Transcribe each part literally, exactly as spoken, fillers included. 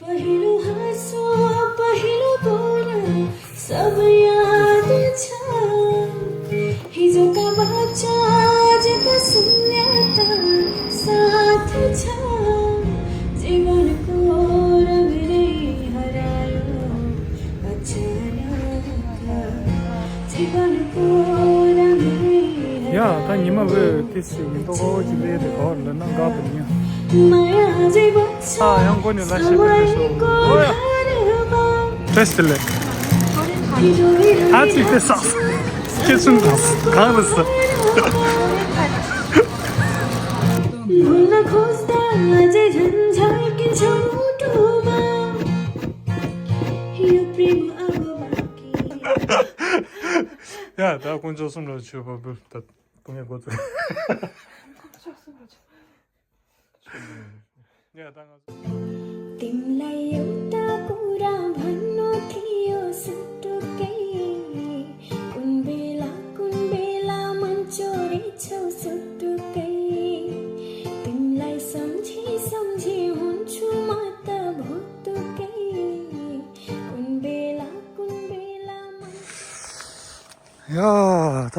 पहिलो हाँसो, पहिलो बोल, सब याद छ। हिजोका बाचा, आजका सुन्याटा साथ छ। जीवनको रंग नै हरायो अचानक। जीवनको रंग नै हरायो। ཡ། ད་ཉི་མ་བོད་དེ་སི་ཡིན་ཏོག་ཅིག་ལས་དེ་ག་བར་ལ་ན་དགའ་བ་ཉིན། ཨ་ཡང་གོ་ནས་ལ་ཤི་བ་དེ་སོ། ཨོ་ཡ། བཀྲ་ཤིས་བདེ་ལེགས། ཨ་ཙི་དེ་སོ། ཁྱེད་ཚུན་གང་གང་རེད་སོ། ཡ། ད་དཀོན་མཆོག་གསུམ་ལ་མཆོད་པ་འབུལ། ད་དཀོན་མཆོག་གསུམ་ལ་མཆོད། ཡ། ད་ང་ཚོ། तिमलाई एउटा कुरा भन्नु थियो सुटुक्कै। कुन बेला, कुन बेला मान्छो रहेछौ सुटुक्कै। तिमलाई सम्झी, सम्झी हुन्छु म त भुटुक्कै। कुन बेला, कुन बेला मान्छो ཡ། ད་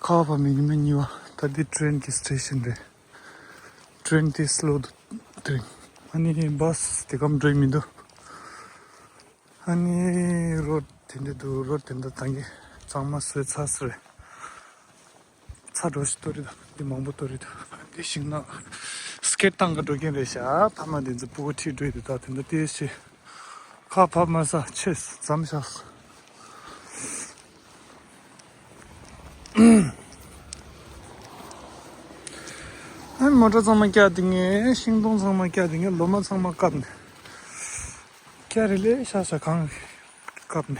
ཁ་བ་མི་ཉི་མ་གཉིས་པ། ད་འདི་ཊེན་གྱི་སི་ཊེ་ཤན་རེད། ཊེན་དེ་སི་ལོ་དུ་ཐོན། ཨ་ནི་བྷ་སི་དེ་གམ་འགྲོ་ཡི་མི་འདུག་ཨ་ནི་རོ་ཌི་དེ་འདྲ་འདུག་རོ་ཌི་དེ་འདྲ་ད་གི་གཙང་མ་བཟོས་ཚར་སོང་རེད། ཚ་འགྲོ་ཞིག་གཏོར་རེད། ད་འདི་མང་པོ་གཏོར་རེད། ད་འདི་ཤིང་ནགས་སི་ཀེ་ཊི་བཏང་ག་འགྲོ་མཁན་རེད་ཤག་ཕ་མ་དེ་ཚོ་སྤུ་གུ་ཁྲིད་འགྲོ་ཡི་འདུག་ད་དེ་འདྲ་ལྟས་ཤིག་ཁ་ཕབ་མ་ས་ཆེས་ཙམ་ཤག་ཨ་མོ་ཊ་ཚང་མ་བཀྱག་དེ་ངས། ཤིང་སྡོང་ཚང་མ་བཀྱག་དེ་ངས། ལོ་མ་ཚང་མ་བཀབ་ནས། བཀྱག་རེ་ལས་ཤ་ཤ་གང་བཀབ་ནས།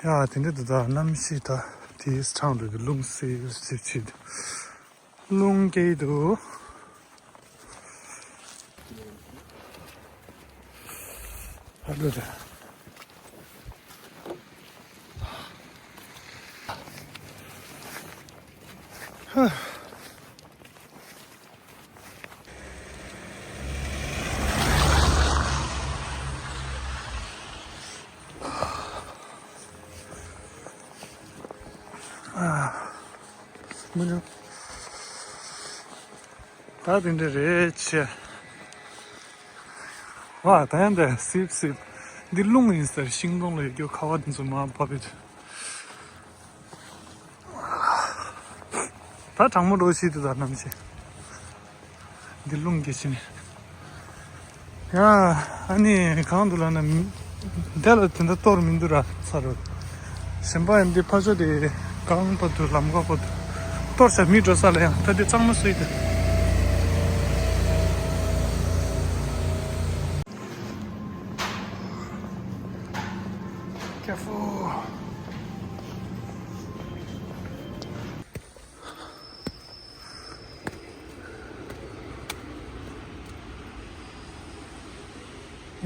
ཡ། དེ་འདྲ་འདུག་ད་གནམ་གཤིས་ད་དེའི་གྲང་འགྲོ་གི། རླུང་སིབ་སིབ་བྱེད་འདུག་རླུང་སྐྱེས་འདུག་ཨ་འགྲོ་རེད། ཧ། ཨ། མི་འགྲོ། ད་དེ་འདྲ་རེད་ཆེ། ཝ། ད་ཡང་འདི་སིབ་སིབ། འདི་རླུང་ཡིན་ཟེར། ཤིང་སྡོང་ལ་ཡོད་རྒྱུ་ཁ་བ་འདི་ཚོ་མར་བབས་ཡོད། ད་གྲང་མོ་འགྲོ་ཤི་དུ་ད་གནམ་གཤིས། འདི་རླུང་གི་ཕྱི་ནས། ཡ། ཨ་ནི་གང་འདུག་ལབ་ན། མི་འདི་ལ་དེ་འདྲ་གཏོར་མི་འདུག་ར་ཚ་རུ། གཞན་པ་ཡིན་འདི་ཕ་ཆོ་དེ་གང་བར་དུ་ལམ་ཁ་བར་དུ་གཏོར་བྱ། མི་འགྲོ་ས་ལ་ཡང་ད་དེ་གཙང་མ་བཟོས་ཏེ། Careful.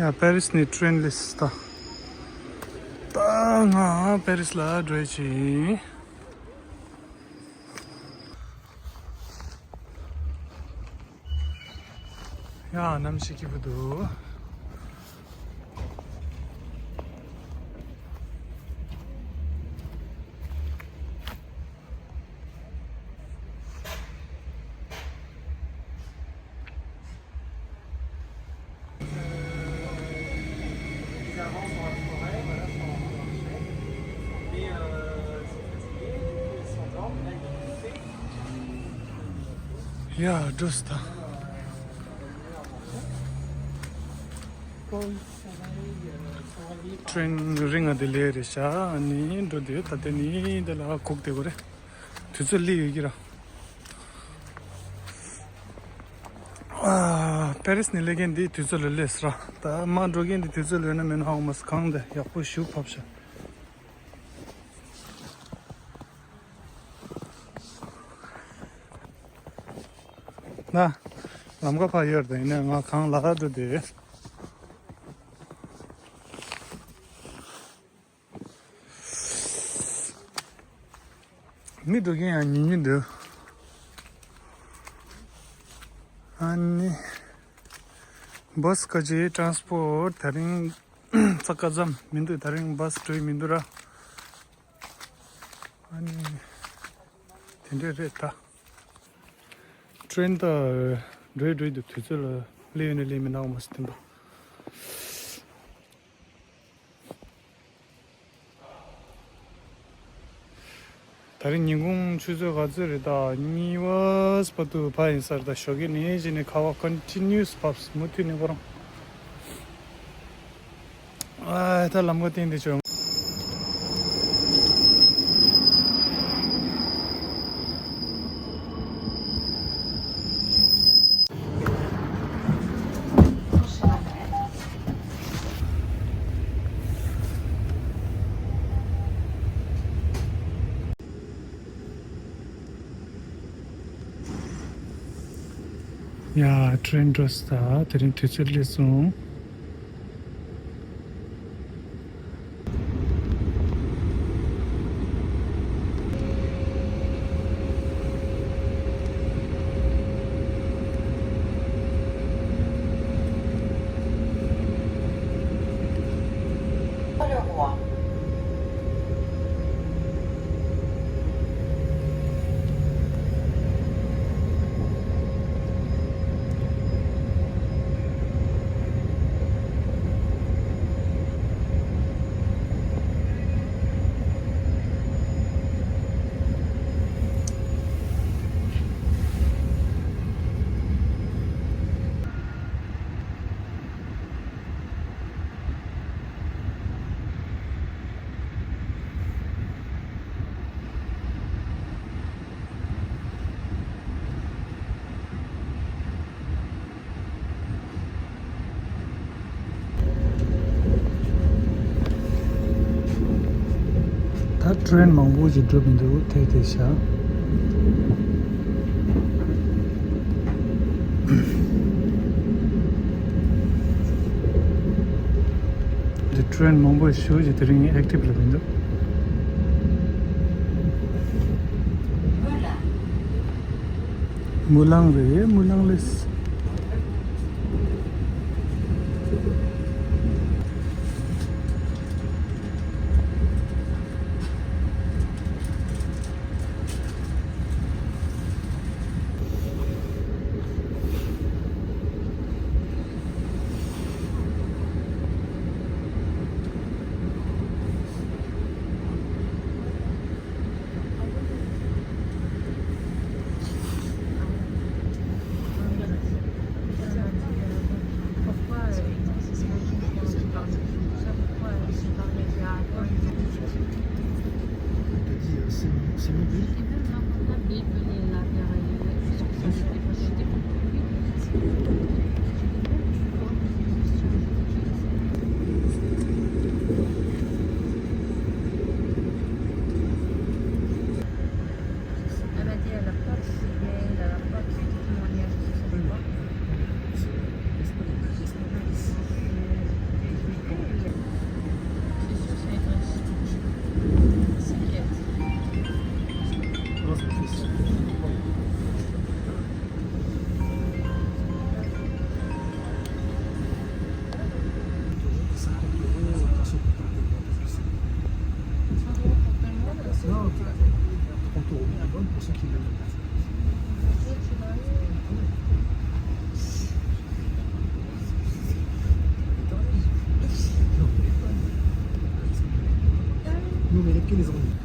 ཡ། པེ་རིས་ནས་ཊེན་སླེབས་ད། ད་ང་པེ་རིས་ལ་འགྲོ་ཡི་ཆེ། ཡ། གནམ་གཤིས་སྐྱིད་པོ་འདུག་ཡ། འགྲོ་སི་ད། ཊེན་རིང་ང་དེ་ལས་རེད་ཤག་ཨ་ནི་འགྲོ་དེ་ད་དེ་ནི་དེ་ལ་སྒུག་བསྡད་དགོས་རེད། དུས་ཚོད་སླེབས་ཡོད་ཀྱི་ར། ཨ། པེ་རིས་ནས་སླེབས་མཁན་འདི་དུས་ཚོད་ལ་སླེབས་སོང་ར། ད་མར་འགྲོ་མཁན་འདི་དུས་ཚོད་ལ་སླེབས་ན་མེད་ན་ཧ་གོ་མ་སོང་། གངས་འདི་ཡག་པོ་ཞེ་པོ་བབས་ཤག་ན། ལམ་ཁ་ཕར་ཡོད་རེད། ཡིན་ནའི་ང་གངས་ལ་ཁ་འགྲོ་དེ། མི་འགྲོ་མཁན་ཡང་ཉུང་ཉུང་འདུག་ཨ་ནི། བྷ་སི་ཁ་ཅིག་ཊ་རན་སི་པོར་ཊི་དེ་རིང་ཚ་ཁ་ཙམ་མི་འདུག་དེ་རིང་བྷ་སི་འགྲོ་ཡི་མི་འདུག་ར། ཨ་ནི། དེ་འདྲས་རེད་ད། ཊི་རེན་ད་འགྲོ་ཡི་འགྲོ་ཡི་འདུག་དུས་ཚོད་ལ་སླེབས་ཡོད་ན་སླེབས་མེད་ན་མ་སུ་བསྟན་པ། ད་རིང་ཉིན་གུང་ཆུ་ཚོད་ག་ཚོད་རེད་ད། གཉིས་པ་བར་དུ་ཕ་ཡིན་ས་རེད་ད། ཞོགས་ཀས་ནས་བྱས་ནས་ཁ་བ་ཀོན་ཊི་ནིའུ་སི་བབས་མུ་མཐུད་ནས་ཁོ་རང་། ཨ་ད་ལམ་ཁ་སྟེང་དེ་བྱུང་། ཡ། ཊི་རེན་འགྲོ་ས་དེ་རིང་དུས་ཚོད་སླེབས་སོང་། ད་ཊི་རེན་མང་པོ་ཞིག་འགྲོ་མི་འདུག་ཐད་དེ་བཞག་འདི་ཊི་རེན་མང་པོ་ཞེ་པོ་ཅིག་དེ་རིང་ཨེག་ཊིབ་ལ་མི་འདུག་མུ་ལང་རེད། མུ་ལང་ལེས། Nous, mais les pieds, les ennuis.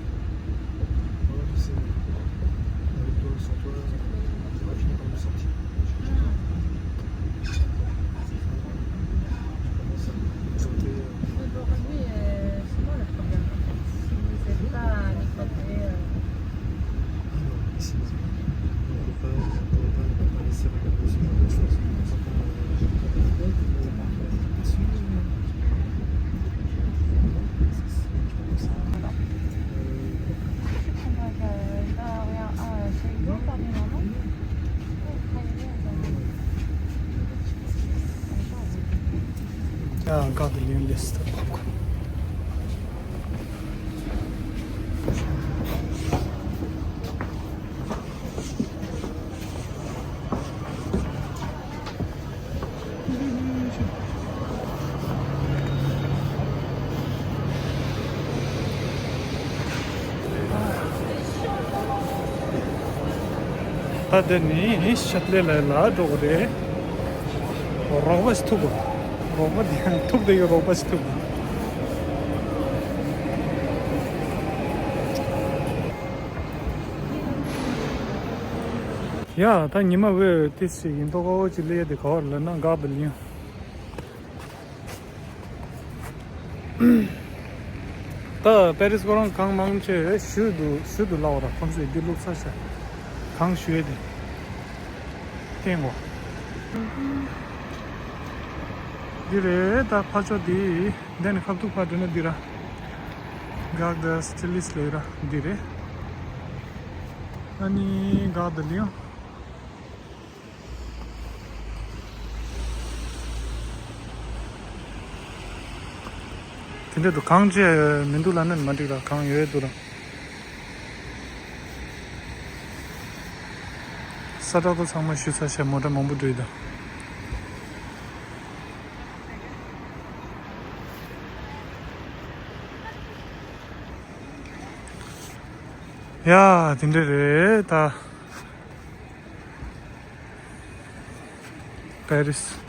Voilà, tu sais, avec toi, sans toi, on va finir par nous sortir. Mais pour lui, euh, c'est moi le problème, en fait. Si vous êtes pas à l'écoute, euh, Alors, ici, on peut pas, on peut pas, on peut pas laisser regarder sur la chose. On peut pas, euh, Ah, regarde les listes. ད་དེ་ནི་ཤད་ལེ་ལ་ལ་འགྲོ་གི་རེད། རོགས་པ་ཞིག་ཐུག་གོ། རོགས་པ་དེ་ཐུག་དེ་གི་རོགས་པ་ཞིག་ཐུག་གོ། ཡ་ད་ཉི་མ་བས་ཏི་སི་ཡིན་ཏོ་ཀའོ་ཅི་ལེ་དེ་ག་བར་ལ་ན་འགག་དེ་ལིང་། ད་པེ་རིས་ཁོ་རང་གངས་མང་ཆེ་ཞུ་དུ་ཞུ་དུ་ལའོ་ར་ཁོང་ཚོས་འདི་བླུགས་ས་ཤ་གངས་ཞུ་ཡས་དེ་ཐེང་གོ། འདི་རེད་ད་ཕ་ཆོ་འདི་འདི་ནི་ཁབ་ཐུག་ཕ་འདྲེ་ན་འདི་ར་འགག་ད་སི་ལི་སི་ལེ་ར་འདི་རེད། ཨ་ནི་འགག་ད་ལིང་། དེ་འདྲ་དུ་གངས་ཅི་མི་འདུག་ལ་ནི་མ་འགྲིག་ལ་གངས་ཡོད་དུ་ལ། ས་ཏྲག་ཏུ་ཚང་མ་ཞུ་ས་ཤ་མོ་ཊ་མང་པོ་འགྲོ་ཡི་ད། ཡ་དེ་འདྲ་རེད་ད། པེ་རིས།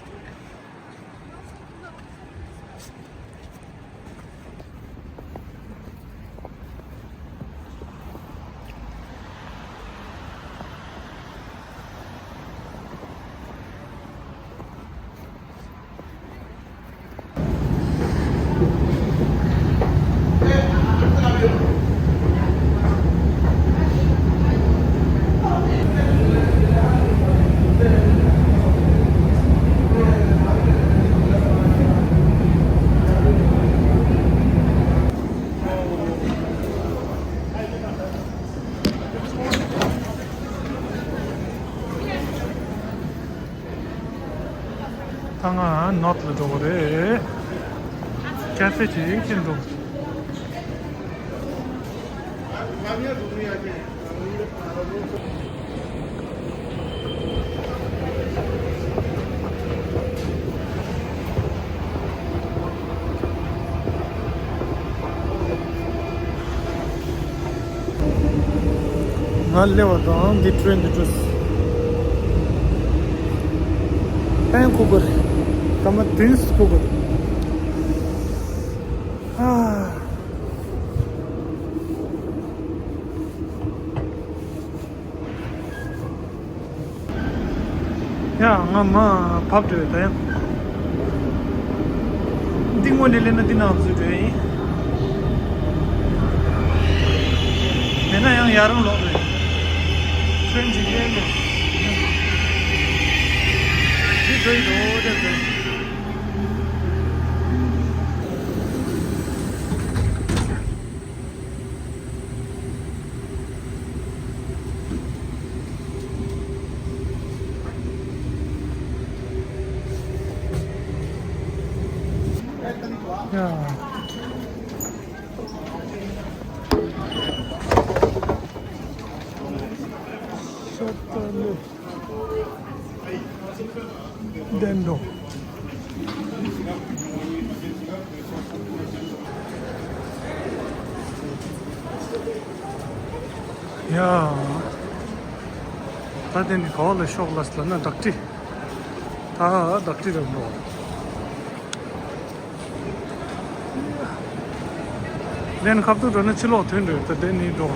ད་ང་ནོར་ཐ་ལ་འགྲོ་གི་རེད། ཀ་ཧྥེ་ཅིག་ཁྱེར་འགྲོ། ང་སླེབས་པ་དང་འདི་ཊེ་རེན་འདི་འགྲོ། ཕན་ཁུ་གུར། སྐར་མ་བདུན་ཁུ་གུར། ཨ། ཡ་ང་མ་བབས་འགྲོ་ད་ཡང་། འདི་སྔོན་ནས་སླེབས་ན་འདི་ནང་འཛུལ་འགྲོ་ཡིན། མེད་ན་ཡང་ཡར་རང་ལོག་རེད། ཁྲོན་ཅིག་སླེབས་ནས། འདི་འགྲོ་ཡི་འགྲོ་འདི་འགྲོ་ཡི། ཡ། ཤོ་ཏ་ལེ། བདེ་འགྲོ། ཡ། ད་དེ་ནི་ག་བ་ལ་ཤོག་ལ་ལ་ན་བདག་ཁྲི། ད་བདག་ཁྲི་རེད་འགྲོ། ལན་ཁབ་ཏུ་འགྲོ་ན་ཕྱི་ལོག་ཐོན་འགྲོ་ད་དེ་ནི་འགྲོ།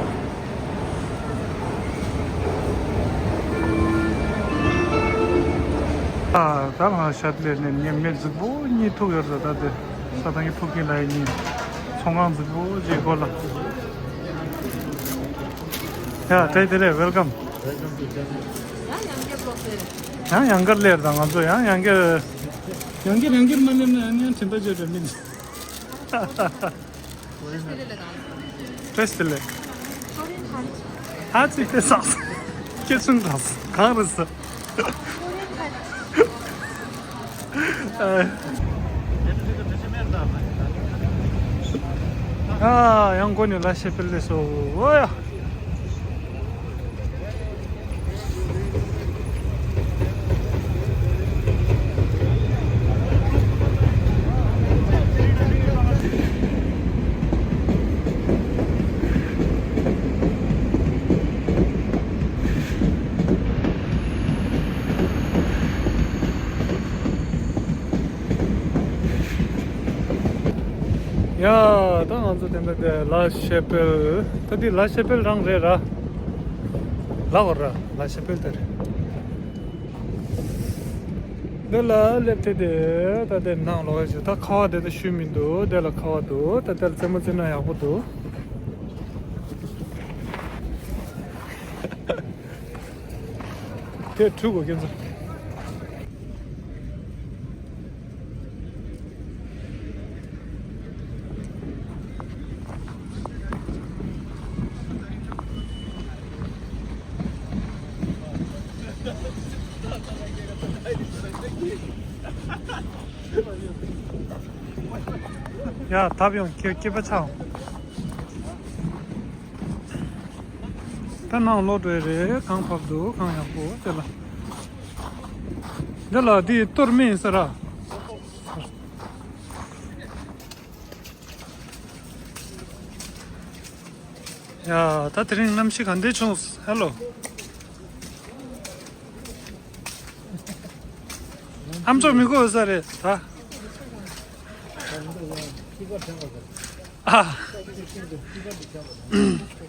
ཨ་ད་ང་ཤད་ལེ་ནས་ངས་མེ་རྫིག་པོ་གཉིས་ཐུག་ཡོད་རེད་ད་དེ་ས་ཐང་གི་ཐུག་གིན་ལ་ཡིན་ཚོང་ཁང་རྫིག་པོ་ཅིག་སྐོར་ལ། ཡ་བཀྲ་ཤིས་བདེ་ལེགས། ཝེལ་ཀམ། ཡང་ཡང་བཀུར་ལེར་དང་ང་ཚོ་ཡང་ཡང་བཀུར། ཡང་བཀུར་ཡང་བཀུར་མ་ནེམ་ན་ཡང་ཡང་དྲན་པ་བརྗེད་འགྲོ་མིན། བཀྲ་ཤིས་བདེ་ལེགས། ཧ་ཙི་ཏེ་སག་སྐྱེ་ཚུན་རག་གང་རེད་ཟེར། ཨ་ཡང་གོ་ནི་ལ་ཤེ་པེ་ལེ་སོ་འོ་ཡ། ཡ། ད་ང་ཚོ་དེ་འདྲ་དེ་ལ་ཤེ་པེལ། ད་འདི་ལ་ཤེ་པེལ་རང་རེད་ར། ལ་བར་ར་ལ་ཤེ་པེལ་དེ་རེད། འདི་ལ་སླེབས་ཏེ་དེ་ད་དེ་ནང་ལོགས་ཞིག་ད་ཁ་བ་དེ་ད་ཤུལ་མི་འདུག་དེ་ལ་ཁ་བ་འདུག་ད་དེ་ལ་རྩེད་མོ་རྩེ་ན་ཡག་པོ་འདུག་དེ་འཁྲུག་གོ་ཁྱེད་ཚོ། ཡ་ཐབ་ཡོང་སྐྱེ་སྐྱེ་པ་ཆའོ། ད་ནང་ལོག་འགྲོ་ཡི་རེད། གངས་བབས་འདུག་གངས་ཡག་པོ་དེ་ལ། འདི་ལ་འདི་གཏོར་མེད་ཟེར་ར། ཡ། ད་དེ་རིང་གནམ་གཤིས་ག་འདྲས་བྱུང་། ཧེ་ལོ། ཨམ་ཅོག་མི་དགོས་ས་རེད་ད། ཨ།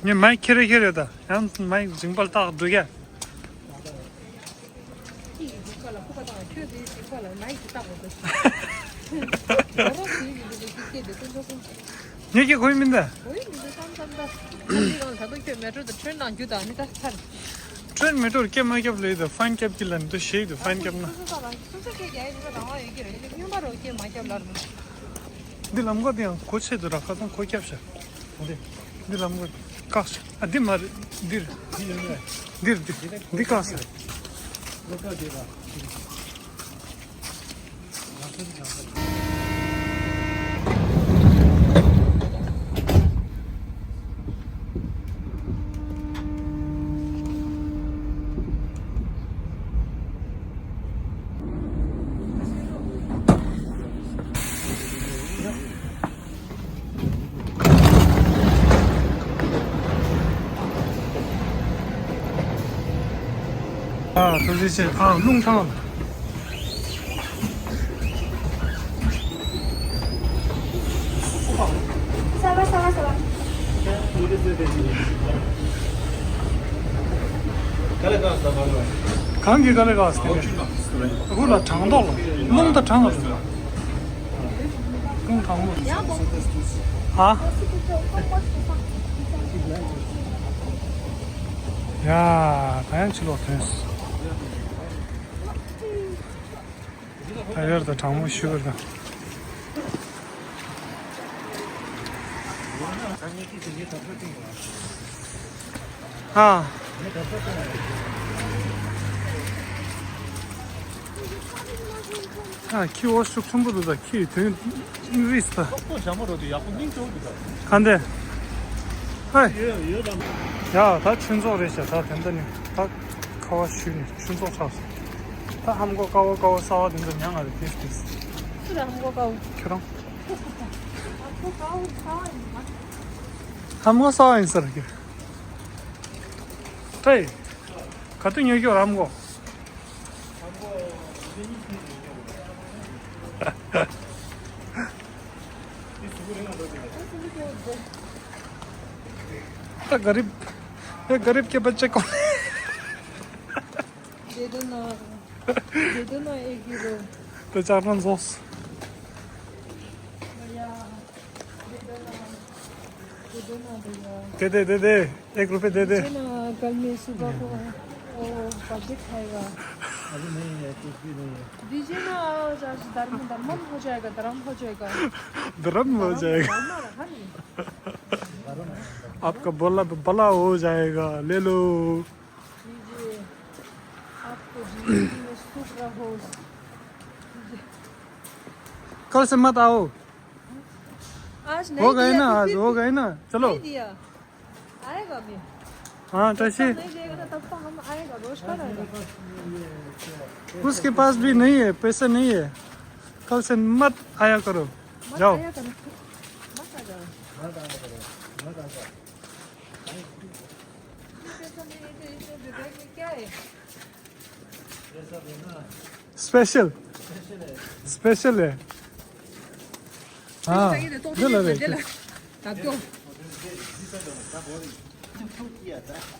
ངས་མའི་ཁྱེར་རེ་ཁྱེར་རེ་ད། ཡང་མའི་མཇིང་པ་ལ་བཏགས་འགྲོ་ག་ཁྱེད་ཀྱི་རྒྱུག་པ་ལ་ཁུག་པ་དང་ཁྱོད་ཀྱི་རྒྱུག་པ་ལ་མའི་ཀྱི་བཏགས་པ་དང་། རོ་རོ་ཞིག་ཡིན་དུས་ཀྱི་སྐད་དེ་ཀུན་སྤྱོད་ཀུན། ངས་ཀྱི་གོ་ཡི་མིན་ད། གོ་ཡི་མིན་ད་བསམ་བསམ་ད། ཨ་འདི་གང་ད་དུང་ཁྱོད་མེ་ཊོ་དང་ཁྲོན་ནང་རྒྱུ་དང་ནི་ད་ཚར། ཁྲོན་མེ་ཊོར་སྐད་མ་རྒྱབ་ལེ་ད་ཕན་རྒྱབ་ཀྱི་ལ་ནི་ད་ཞེ་ཡི་དུ་ཕན་རྒྱབ་ན། སོ་སོ་ས་དང་སོ་སོ་སྐད་རྒྱག་ཡི་ནི་ད་རང་དབང་ཡོད་ཀྱི་རེད། ནི་སྨྱོན་པ་རོ་སྐད་མ་རྒྱབ་ལར་མི། འདི་ལམ་ཀ་འདི་ཡང་གོ་ཆེད་དུ་ར་ཁ་སང་གོ་རྒྱབ་ཤག་འདི། འདི་ལམ་ཀ་བཀག་ཤག་ཨ་འདི་མ་རེད། འདིར། འདིར་འདི་འདི་བཀག་ཤག་ཨ། ཐུགས་རྗེ་ཆེ། ཨ། རླུང་ཐང་། Ça va, ça va, ça va. གང་གི་དཀའ་ལས་ཁག་ཟེར་ནས། དགུ་ལ་གྲང་མདོག་ལ། རླུང་དང་གྲང་ལ་རེད། རླུང་གྲང་མོ། ཧ། ཡ། ད་ཡང་ཕྱི་ལོགས་ཐོན་སོང་། ད་ཡར་དང་གྲང་མོ་ཞུ་བར་དང་། ཨ། ཨ། ཁྱི་འོ་ཤུགས་ཆེན་པོ་འདུག་ད་ཁྱི་དོན་རིས་ད། ཏོག་ཏོག་ཞྭ་མོ་རོ་དེ་ཡག་པོ་སྙིང་སྟོབས་འདུག་ད། ག་འདྲ། ཧེ། ཡོད་ཡོད་ལ། ཡ། ད་ཆུ་མཛོག་རེད་ཤག་ད་དེ་འདྲ་ནི་ད་ཁ་བ་ཞུས་ནས་ཆུ་མཛོག་ཆགས་སོང་། ད་ཧམ་གོ་ཀ་བོ་ཀ་བོ་གསར་བ་དེ་འདྲ་ཉང་ང་རེད་དེ་དེ། སུ་རེད་ཧམ་གོ་ཀ་བོ། ཁྱོད་རང་། ཧམ་གོ་གསར་བ་ཡིན་ས་རེད་ཀྱི། ཏྲེ། ག་དུས་ཉོ་རྒྱུ་རམ་གོ། ད་ག་རིབ། ཨེ་ག་རིབ་སྐྱེས་པ་ཅེ་ཀོ། दे दो ना, दे दो ना एक किलो। ད་ཅག་རང་རྫོགས། भैया, दे दो ना, दे दो ना भैया। दे दे, दे दे, एक रुपये दे दे। दीजिए ना, कल मैं सुबह को वो पब्लिक खाएगा। अभी नहीं है, कुछ भी नहीं है। दीजिए ना, आज, आज धर्म, धर्म हो जाएगा, धर्म हो जाएगा। धर्म हो जाएगा। धर्म रखा नहीं। आपका भला भला हो जाएगा, ले लो। कीजिए, आपको जिंदगी में सुख रहो। कल से मत आओ। आज नहीं हो गए दिया ना, तो आज फिर हो गए ना, चलो। नहीं दिया। आएगा भी। हाँ, जब तक कैसे? नहीं देगा ना, तब तक हम आएगा, रोज का आएगा। उसके पास भी नहीं है, पैसा नहीं है। कल से मत आया करो। मत जाओ। आया करो। मत आ जाओ। मत आया करो। मत आ जाओ। पैसा नहीं है तो इस बैग में क्या है? स्पेशल। स्पेशल है। ཨ། འདི་ལ་རེད། འདི་ལ། ད་ལྟོ།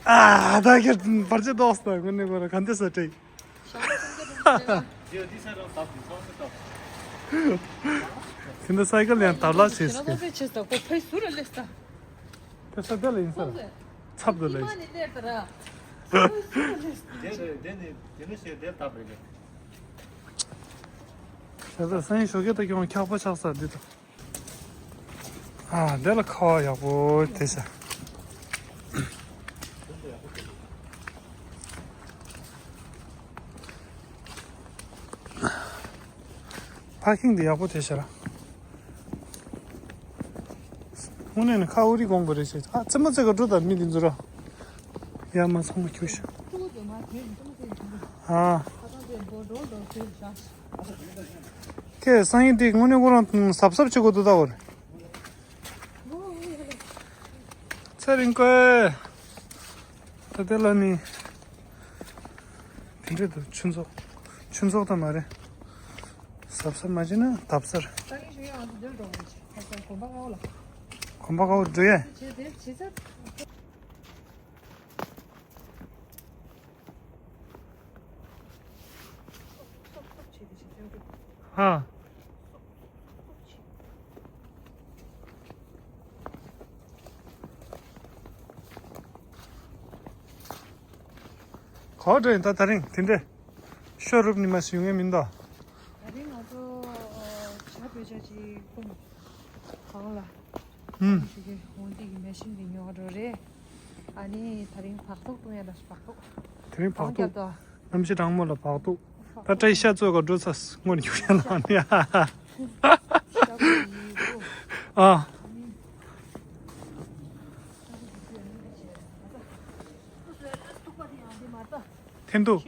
ཨ། ད་ཁྱེད་བར་ཆད་ཏོག་ཙམ་དངོས་གནས་ཁོ་ར་ག་འདི་ས་སྤྲད། དེ་འདྲ་སའི་ཀལ་ཡང་དར་ལག་བྱས་ཟིན། དེ་ས་དེ་ལ་ཡིན་ས། ཚབ་ཏུ་ལས། དེ་ནས་དེ་ནས་ཞེ་དྲག་སང་ཉིན་ཞོགས་ཀས་ད་ཀྱང་འཁྱག་པ་ཆགས་ས་འདི་དང་། ཨ། འདི་ལ་ཁ་བ་ཡག་པོ་དེ་ཤ། པར་ཀིང་འདི་ཡག་པོ་དེ་ཤ་ར། དངོས་གནས་ནི་ཁ་འུ་རི་གོང་གི་རེད་ཤག་ཨ། རྩེད་མོ་རྩེ་ག་འགྲོ་དང་མི་འདི་ཚོ་ར། ཡ་མ་ཚང་མ་ཁྱུག་ཤག་ཨ། ཁྱེད་སང་ཉིན་འདི་དངོས་གནས་ཁོ་རང་གཟབ་གཟབ་བྱེད་དགོས་འདུག་ད་བར། ཚེ་རིང་ཀོས། ད་དེ་ལ་ནི། དེ་འདྲས་འདུག་ཆུ་མཚོ། ཆུ་མཚོ་ད་མ་རེད། གཟབ་གཟབ་མ་བྱས་ན་བརྡབ་ས་རེད། གོམ་པ་ཀ་བོ་འགྲོ་ཡས། ཧ། ག་པར་འགྲོ་ཡིན་ད་དེ་རིང་དེ་འདྲས། ཤོ་རུབ་ནི་མ་ཞིག་ཡོང་ངེས་མིན་ད། དེ་རིང་ང་ཚོ་ཇ་བོད་ཇ་ཅིག་ཁུམ་གང་ལ། ཧུམ། ཞུ་གི་འོང་དེ་གི་མེ་ཤིན་གི་ཉོ་འགྲོ་རེད། ཨ་ནི་དེ་རིང་བག་ཐུག་བཏུང་ཡ་ད་ཞུ་བག་ཐུག་དེ་རིང་བག་ཐུག་གང་རྒྱབ་ད། གནམ་གཤིས་གྲང་མོ་ལ་བག་ཐུག་ད་བཀྲ་ཤིས་ཤ་བཙོས་ག་འགྲོ་ཚ་སྔོན་རྒྱུག་ཡ་ལ་ནི་ཨ། ཨ། ཐེན་ཐུག་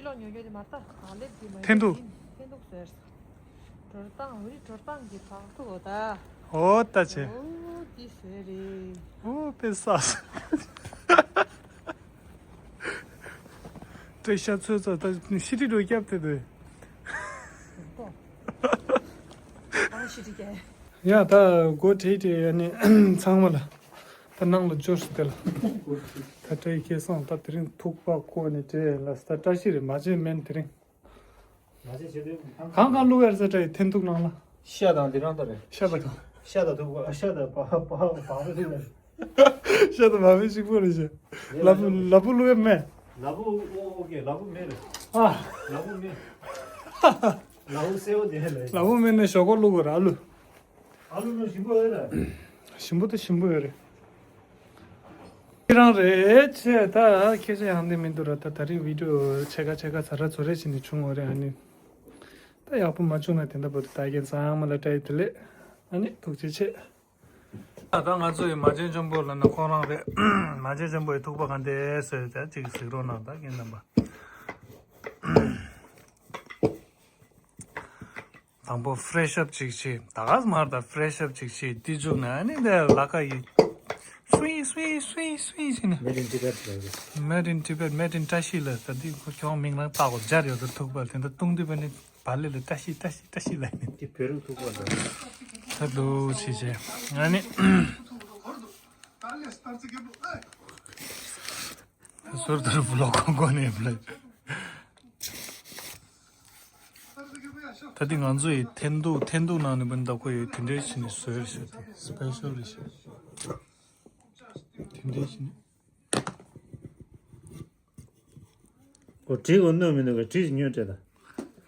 ཐེན་ཐུག་གྲོ་སྟངས་འོ་རི་གྲོ་སྟངས་ཀྱི་བག་ཐུག་འོ་ད། འོ་ད་ཆེ། འོ་དེ་བཟོས་རེད། འོ་དཔེ་ས། བཀྲ་ཤ་ཚོད་ཚོད་ད་ཤི་ཏི་འགྲོ་སྐྱབས་དེ་དེ། ཡ་ད་སྒོ་བྲིས་ཏེ་ཡ་ནི་ཚང་མ་ལ་ད་ནང་ལ་འབྱོར་སུ་དེ་ལ་ད་བྲིས་ཁེ་སང་ད་དེ་རིང་ཐུག་པ་ཁོ་ནི་བྲིས་ལ་ད་བཀྲ་ཤིས་རེད་མ་བྱས་མེན་དེ་རིང་། གང་གང་བླུགས་ཡར་ཟེར་དྲ་ཡི་ཐེན་ཐུག་ནང་ལ། ཤ་དང་འདི་རང་ད་རེད། ཤ་དང་གང་། ཤ་དང་ཐུག་པ་ཤ་དང་བ་བ་བ་བ་ལུགས་ཡར། ཤ་དང་བ་བའི་གཅིག་པོ་རེད་ཤ། ལ་བུ་ལ་བུ་བླུགས་ཡ་མེད། ལ་བུ་ཨོ་ཨོ་ཀེ་ལ་བུ་མེད་རེད། ཨ། ལ་བུ་མེད། ལ་བུ་སེ་བ་དེ་ལ། ལ་བུ་མེད་ན་ཞོག་ཁོག་བླུགས་དགོས་ར་ཨ་ལུ། ཨ་ལུ་ལུ་ཞིམ་པོ་ཡོད་རེད། ཞིམ་པོ་དང་ཞིམ་པོ་ཡོད་རེད། ཁྱེད་རང་རེད་ཆེ་ད་ཁྱེད་ཆེ་ཡང་འདི་མི་འདུག་ར་ད་ད་རིང་བི་ཌིའོ་ཆེ་ཁ་ཆེ་ཁ་ཚ་ར་ཚོ་རེ་བྱས་ནས་བྱུང་བ་རེད་ཨ་ནི། ད་ཡག་པོ་མ་བྱུང་ན་དེ་འདྲ་པོ་དེ་ད་རྒན་ཚང་མ་ལ་བཀྲ་ཡི་བདེ་ལེགས་ཨ་ནི་ཐུགས་རྗེ་ཆེ། ད་ང་ཚོ་ཡི་མ་བྱན་ཆེན་པོ་ལ་ནི་ཁོང་རང་རེད། མ་བྱན་ཆེན་པོ་ཡི་ཐུག་པ་ག་འདྲས་ཟེར་ད་ཅིག་གཟིགས་རོགས་གནང་ད་རྒན་རྣམ་པ། དང་པོ་ཕེ་རེ་ཤི་ཨབ་ཅིག་བྱེད། ད་ག་སེ་མར་ད་ཕེ་རེ་ཤི་ཨབ་ཅིག་བྱེད། དེ་བྱུང་ན་ཨ་ནི་འདི་ལ་ཀ་ཡི་སུའི་སུའི་སུའི་སུའི་བྱེད་ནས། Made in Tibet ལ་རེད། Made in Tibet, made in བཀྲ་ཤིས་ལ་ད་འདི་ཁོ་ཁྱོད་མིང་ལ་བཏགས་གོ་སྦྱར་ཡོད་ད་ཐུག་པ་དེ་འདྲ་བཏུང་དུས་པ་ནི་བ་ལི་ལ་བཀྲ་ཤིས་བཀྲ་ཤིས་བཀྲ་ཤིས་ལ་ནི། འདི་བོད་རིགས་ཐུག་པ་འདྲ། ད་ལོ་བྱེད་བྱེད་ཨ་ནི། ཟུར་དུ་བློ་ཁོག་གོ་ནས་བློ། ད་དེ་ང་ཚོ་ཡི་འཐེན་ཐུག་འཐེན་ཐུག་ནང་ནས་བུན་ད་ཁོ་ཡི་དེ་འདྲའི་ཕྱི་ནས་བཟོས་རེད་ཤག་དེ་སི་པེ་ཤལ་རེད་ཤག་དེ་འདྲའི་ཕྱི་ནས། ཨོ་གྲི་གོ་གནོད་མི་འདུག་ག་གྲི་ཉོས་སྤྲད་ད།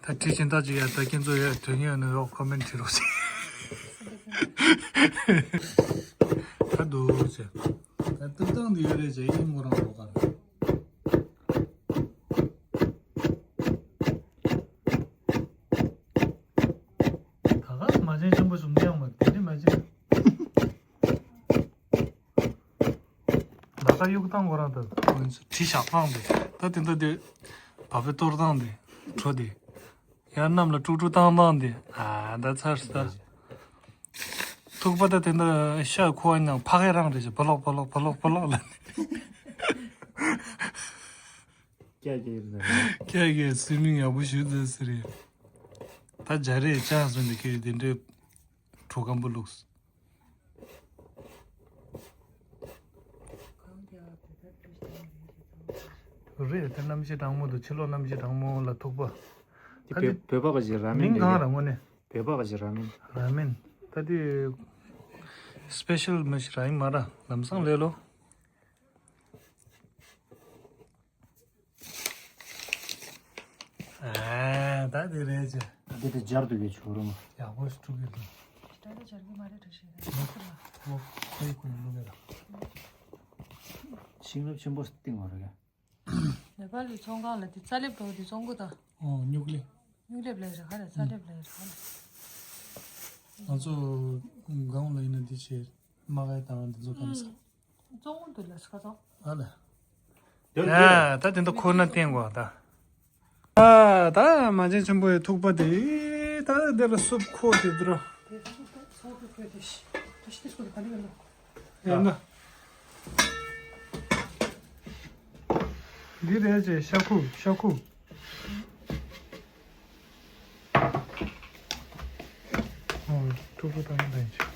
ད་གྲི་གཞན་དག་ཅིག་ཡ་ད་ཁྱེད་ཚོ་ཡ་དོན་ཡོད་ནས་ཡོག་ཁོ་མེན་བྲིས་རོགས་ཞེས། ད་འདུག་ཅེ། ད་ཏུག་ཏང་འདི་ཡོད་རེད་ཅེ་ཨིན་མོ་རང་རོགས་ག་རེད། ད་ག་མ་བྱན་ཆེན་པོ་བྱུང་ཀྱང་མ་དེ་འདྲ་མ་བྱན། ལ་ཁ་གཡུག་སྟངས་ཁོ་རང་ད་གྲི་བཞག་སྟངས་དེ་ད་དེ་འདྲ་དེ་བ་པའི་གཏོར་སྟངས་དེ་གྲོ་དེ་ཡང་གནམ་ལ་དཀྲུག་དཀྲུག་བཏང་སྟངས་དེ་ཨ་ད་ཚར་སོང་ད། ཐུག་པ་ད་དེ་འདྲ་ཤ་ཁོ་ཨ་ནང་ཕ་གི་རང་རེད་ཅེ་བ་ལོག་བ་ལོག་བ་ལོག་བ་ལོག་ལ་ནི། ཀྱ་ཀྱ་ཡིན་ན། ཀྱ་ཀྱ་སུའི་མིང་ཡག་པོ་ཞུ་ཟེར་ཟེར་རེད། ད་རྒྱ་རེད་ཅང་སོང་འདི་ཁྱེད་དེ་འདྲའི་གྲོ་སྐམ་པོ་ལུགས། རེད། དེ་གནམ་གཤིས་གྲང་མོ་འདུག་ཕྱི་ལོགས་གནམ་གཤིས་གྲང་མོ་ལ་ཐུག་པ། དེ་ད་བོད་དེ་བོད་པ་ག་ཞིག་ར་མེན་མིང་རེད། གང་ར་དངོས་གནས། བོད་པ་ག་ཞིག་ར་མེན། ར་མེན། ད་དེ་སི་པེ་ཤལ་མ་ཞིག་ར་ཡིན་མ་ར། ལམ་སང་ལས་ལོ། ཨ། ད་དེ་རེད་ཅེ། འདི་དེ་སྦྱར་དུ་གི་ཆུ་རུང་། ཡག་པོ་ཞིག་འཁྲུག་གི་འདུག་ད་ལྟ་སྦྱར་གི་མ་རེད་འདྲ་ཞིག་རེད། ཁོ་ཁོ་ཡི་ཁོ་ཡི་ལུག་གི་ར། ཤིང་རབ་ཆེན་པོ་སྟེང་བ་རེད། ནེ་པ་ལི་ཚོང་ཁང་ལ་དེ་རྩ་ལེབ་འགྲོ་དེ་བཙོང་གི་དང་། ཨོ་སྨྱུག་ལེབ། སྨྱུག་ལེབ་ལས་ར་ཧ་ར་རྩ་ལེབ་ལས་ར་ཧ་ར། ང་ཚོ་སྒང་ལ་ཡིན་ན་འདི་བྱས་མ་གའི་དང་འདི་ཚོ་གམ་ས། བཙོང་འདུག་ལ་ས་ཚོང་། ཨ་ལ། ཡ་ད་དེ་འདྲ་ཁོ་ན་བསྟན་དགོས་ད། ཨ་ད་མ་བྱན་ཆེན་པོ་ཡི་ཐུག་པ་དེ། ད་འདི་ལ་སུབ་ཁོ་དེ་འདྲ། ཡ་ན། འདི་རེད་ཅེ་ཤ་ཁུ་ཤ་ཁུ། ཨོ་ཐུག་པ་དང་ལྡན་ཅིག་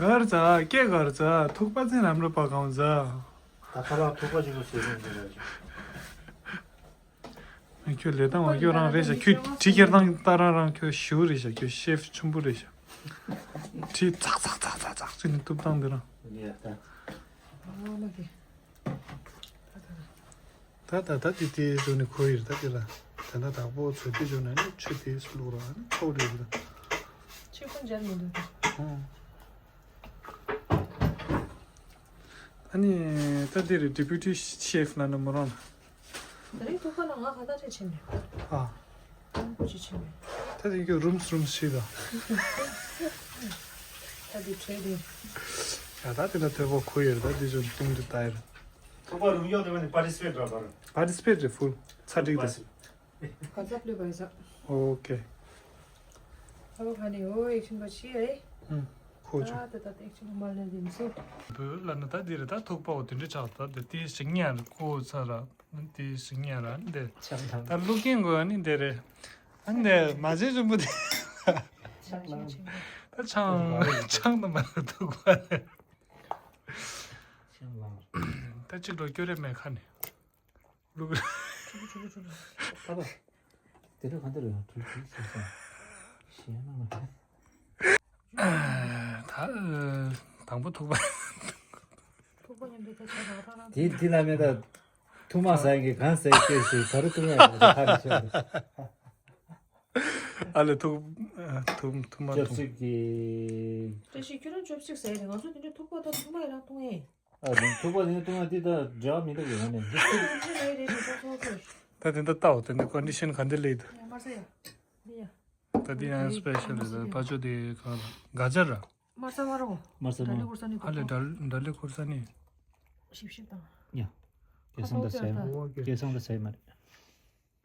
གར་ཙ་ཀེ་གར་ཙ་ཐུག་པ་ཚན་རམ་ར་པ་གང་ཙ། ད་ཁ་ལག་ཐུག་པ་ཅིག་ལ་བྱེད་ཀྱི་འདུག་ལ་ཅིག་ཁྱོད་ལས་སྟངས་བ་ཁྱོད་རང་རེད་ཤག་ཁྱོད་གྲི་ཁྱེར་སྟངས་ལྟ་རང་རང་ཁྱོད་ཞུ་རེད་ཤག་ཁྱོད་ཤེ་ཕི་ཆེན་པོ་རེད་ཤག་གྲི་ཚག་ཚག་ཚག་ཚག་ཚག་ཅིག་ནས་གཏུབ་སྟངས་འདི་རང་། ཡ་ད། ཨ་མ་གི། ད་ད་ད་དེ་དེ་བཟོ་ནས་ཁོ་ཡིར་ད་དེ་ལ་ད་ད་དག་པོ་ཚོ་དེ་བཟོ་ན་ནི་ཆུ་དེ་སུ་ལུག་ར་ནི་ཚོགས་རེད་ད། ཆུ་ཁོ་འཇལ་མི་འདུག་ད། ཨང་། ཨ་ནི་ད་དེ་རེད་ཌེ་པུ་ཊི་ཤེ་ཕི་ལ་ནི་མོ་རང་། ད་རིང་ཐུག་པ་ལ་ང་ག་ད་རེ་ཕྱིན་མེད། ཨ། ཨང་ཀུ་ཅི་ཕྱིན་མེད། ད་དེ་གི་རུམ་སི་རུམ་སི་ཞིག་ད། ད་དེ་ཁྲོད་དེ། ཡ་ད་དེ་ལ་ཐོས་པ་ཁོ་ཡིར་ད་དེ་བཟོ་ནས་བཏུང་དེ་ད་ཡིར། ཐུག་པ་རུང་ཡོག་དེ་བ་ནི་པར་ཊི་སི་པེ་ཊི་ར་བར། པར་ཊི་སི་པེ་ཊི་རེད་ཕུལ་ཚ་འགྲིག་དེ། ཧ་ཙ་པླུ་བ་ཡ་ས། ཨོ་ཁེ། ཨོ་ཁ་ནི་ཨོ་ཨེག་ཤན་པ་ཆི་ཨེ། ཧུམ། ཁོ་ཆུ། ད་ད་ད་ཨེག་ཤན་མ་ལ་ཡིན་སོ། བོད་ལ་ནི་ད་འདི་རེད་ད་ཐུག་པའོ་དེ་འདྲ་ཆགས་ད་དེ་དེ་ཞིག་ཉན་རེད་ཁོ་ཚ་ར་དེ་ཞིག་ཉན་ར་འདི། ཆགས་ད་ལུག་ཀིང་གོ་ནི་འདི་རེད། ཨ་འདི་མ་བྱན་ཆེན་པོ་དེ། ད་ཆང་ཆང་དུ་མ་ཐུག་པ་རེད། ད་གཅིག་ལོ་སྐྱོ་རེ་མེད་ཁ་ནས། ལུག་ཨ་ཕ། དེ་འདྲ་ག་འདྲ་རེད་ཡང་དུས་ཚོད་ཟེར་སོང་། ཞེ་ན་མ་རེད། ད་དང་པོ་ཐུག་པ། ཐུག་པ་མཉམ་དུ་ད་ཆ་རང་རང་རང་དེ་དེ་ལ་མེད་ད། ཐུག་མ་ཟ་ཡིན་གི་གང་ཟ་ཡི་སྐྱེས་ཞེས་ད་རུ་ཐུག་ཡ་མེད་ད་ཁ་ནས་ཆོད། ཨ་ལེ་ཐུག་ཨ་ཐུག་ཐུག་མ་ཅོབ་ཐུག་སི་ཀི། བཀྲ་ཤིས་ཁྱོད་རང་ཅོབ་སི་ཀི་ཟ་ཡ་རེད། ང་ཚོ་དེ་འདྲ་ཐུག་པ་ད་ཐུག་མ་ཡི་རང་འཐུང་ཡིན། ཨ་ཐུག་པ་དེ་ནི་ཐུག་མ་དེ་ད་འབྲེལ་བ་མི་འདུག་ཡོད་ནས་འདི་ཐུག་རེད་རེད་རེད་ཐུག་ཐུག་ཐུག་ད་དེ་འདྲ་ལྟ་འོ་དེ་འདྲ་ཀོན་ཌི་ཤན་ག་འདྲ་ལེགས་འདུག་མར་ས་ཡ། འདི་ཡ། ད་འདི་ཡང་སི་པེ་ཤལ་རེད་ད་པ་ཅོ་དེ་གང་ལ་ག་ཅར་ར། མར་ས་མ་རོ། མར་ས་མ། ད་ལེ་ཁུར་ས་ནི་ཧ་ལེ་ད་ད་ལེ་ཁུར་ས་ནི། ཤིབ་ཤིབ་དང་། ཡ། སྐལ་བཟང་ད་ཟ་ཡ་མ། ཨོ་ཀེ། སྐལ་བཟང་ད་ཟ་ཡ་མ་རེད།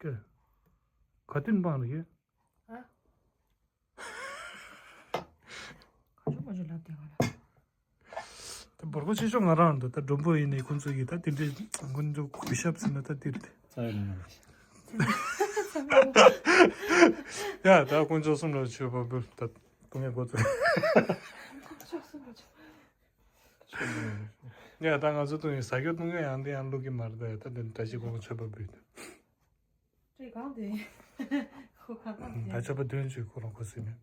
ཀེ། ག་དུས་འབངས་རེད། ཨ། ཁ་ཆུ་ཁ་ཆུ་ལབ་དེ་ག་ལ། ད་འབོར་གོ་ཆེ་ཤོས་ང་རང་འདུག་ད་མགྲོན་པོ་ཡིན་ནས་ཁོང་ཚོ་གིས་ད་དེ་འདྲའི་ཁོང་ཚོ་གུས་ཞབས་ཟེར་ན་ད་དེ་རེད་དེ། ཙ་ཡ་ནང་ལ། ཡ་ད་དཀོན་མཆོག་གསུམ་ལ་མཆོད་པ་འབུལ་ད་བཏུང་ཡ་འགོ་ཚུགས། ཡ་ད་ང་ཚོ་བཏུང་ཡ་ཟ་རྒྱུ་བཏུང་ཡ་ཡང་དེ་ཡང་བླུག་གི་མ་རེད་ད་ཡ་ད་དེ་འདྲ་ཞིག་ཁོང་མཆོད་པ་འབུལ་ད། ཁྲིད་གང་དེ། ཁོ་ཁ་ཁ་དེ། ད་ཆོས་པ་དོན་ཆོས་ཁོ་རང་ཁོ་སྲིད་ནས།